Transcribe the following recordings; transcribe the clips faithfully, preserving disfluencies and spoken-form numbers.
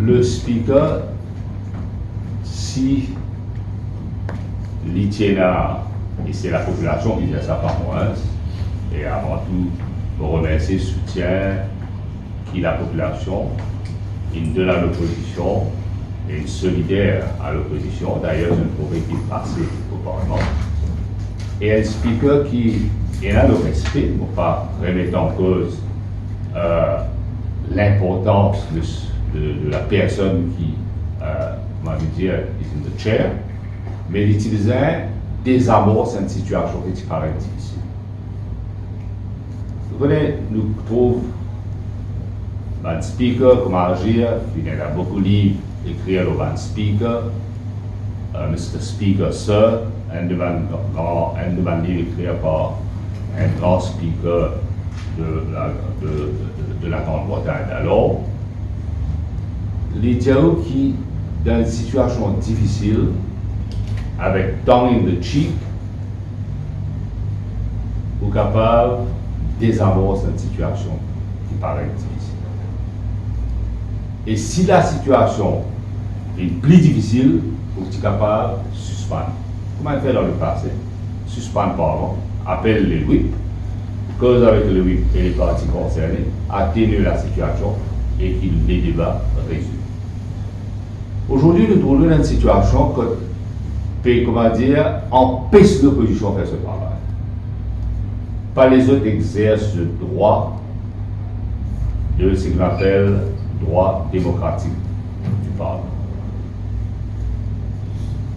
Le Speaker, si li ti ena, e se lapopilasion ki dir sa, pa mwa, e avan tou, mo remersie soutien ki lapopilasion inn donn a lopozision, e inn solider a lopozision. Dayer, zot trouve ki pase o Parlman. E enn Speaker ki ena le respe, mo pa remet an koz, euh, linportans de, de, de la personn ki, euh, kouma dir, is in the chair, me li ti bizin dezamors enn sitiasion ki ti paret difisil. Zot kone, nou trouv bann Speaker kouma Alzire, finn ena boukou liv ekrir lor bann Speaker, euh, Mister Speaker, Sir, enn de bann gran, enn de bann liv ekrir par enn gran Speaker de la, de, de, de la Grande-Bretagne. Alor, li dir ou ki dan enn sitiasion difisil, avek tongue in the cheek, ou kapav dezamors enn sitiasion ki paret difisil. E si lasitiasion vinn pli difisil, ou ti kapav sispann, kouma inn fer dan lepase, sispann Parlman, apel le Whip, koz avek le Whip e le parti konserne, atenir lasitiasion e ki le deba rezoud. Azordi, nou trouv nou dan enn sitiasion kot pe, kouma dir, anpes lopozision fer so travay. Pa les zot exers zot drwa de seki nou apel drwa demokratik di Parlman.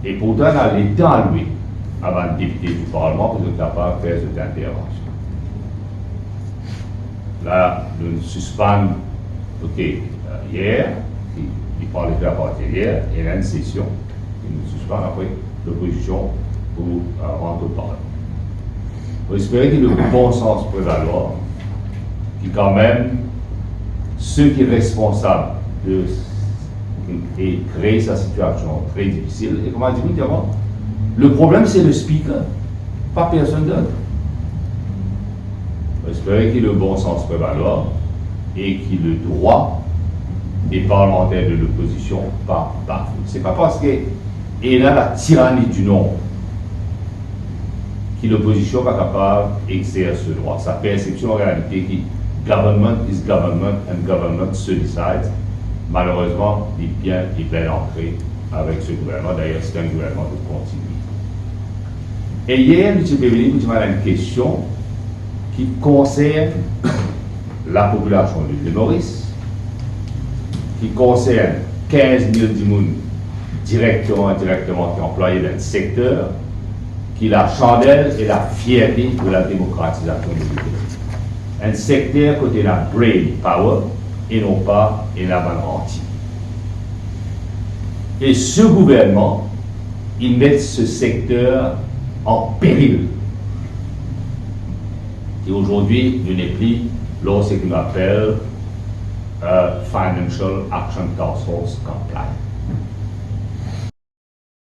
E pourtan, ena letan alwe a bann depite di Parlman pou zot kapav fer zot intervansion. La, nou sispann, ok, euh, yer, ki, ki pran lefe apartir yer, e ena enn sesion, e nou sispann, apre lopozision pou, euh, rant o Parlman. Mo espere ki le bon sans prevalwa, ki kanmem seki responsab de, e kree sa sitiasion tre difisil, e kouma dir, le problem se le Speaker, pa personn dot. Mo espere ki le bon sans prevalwa e ki le drwa de parlemanter de lopozision pa bafwe. Se pa parski ena latirani di nonb ki lopozision pa kapav exers so drwa. Sa persepsion, an realite, ki government is government and government so decides, malerezman, li bien, li bien ankre avek se gouvernman. Dayer, se enn gouvernman de kontinuite. E yer, nou ti pe vini pou dimann enn kestion ki konsern lapopilasion lil Moris, ki konsern kinz mil dimoun direkteman, indirekteman, ki anplwaye dan enn sekter ki lasandel e lafierte de lademokratizasion de lil. Enn sekter kot ena brain power e non pa ena bann ranti. E se gouvernman, li met se sekter an peril. E azordi, nou nepli lor seki nou apel, euh, Financial Action Task Force compliance.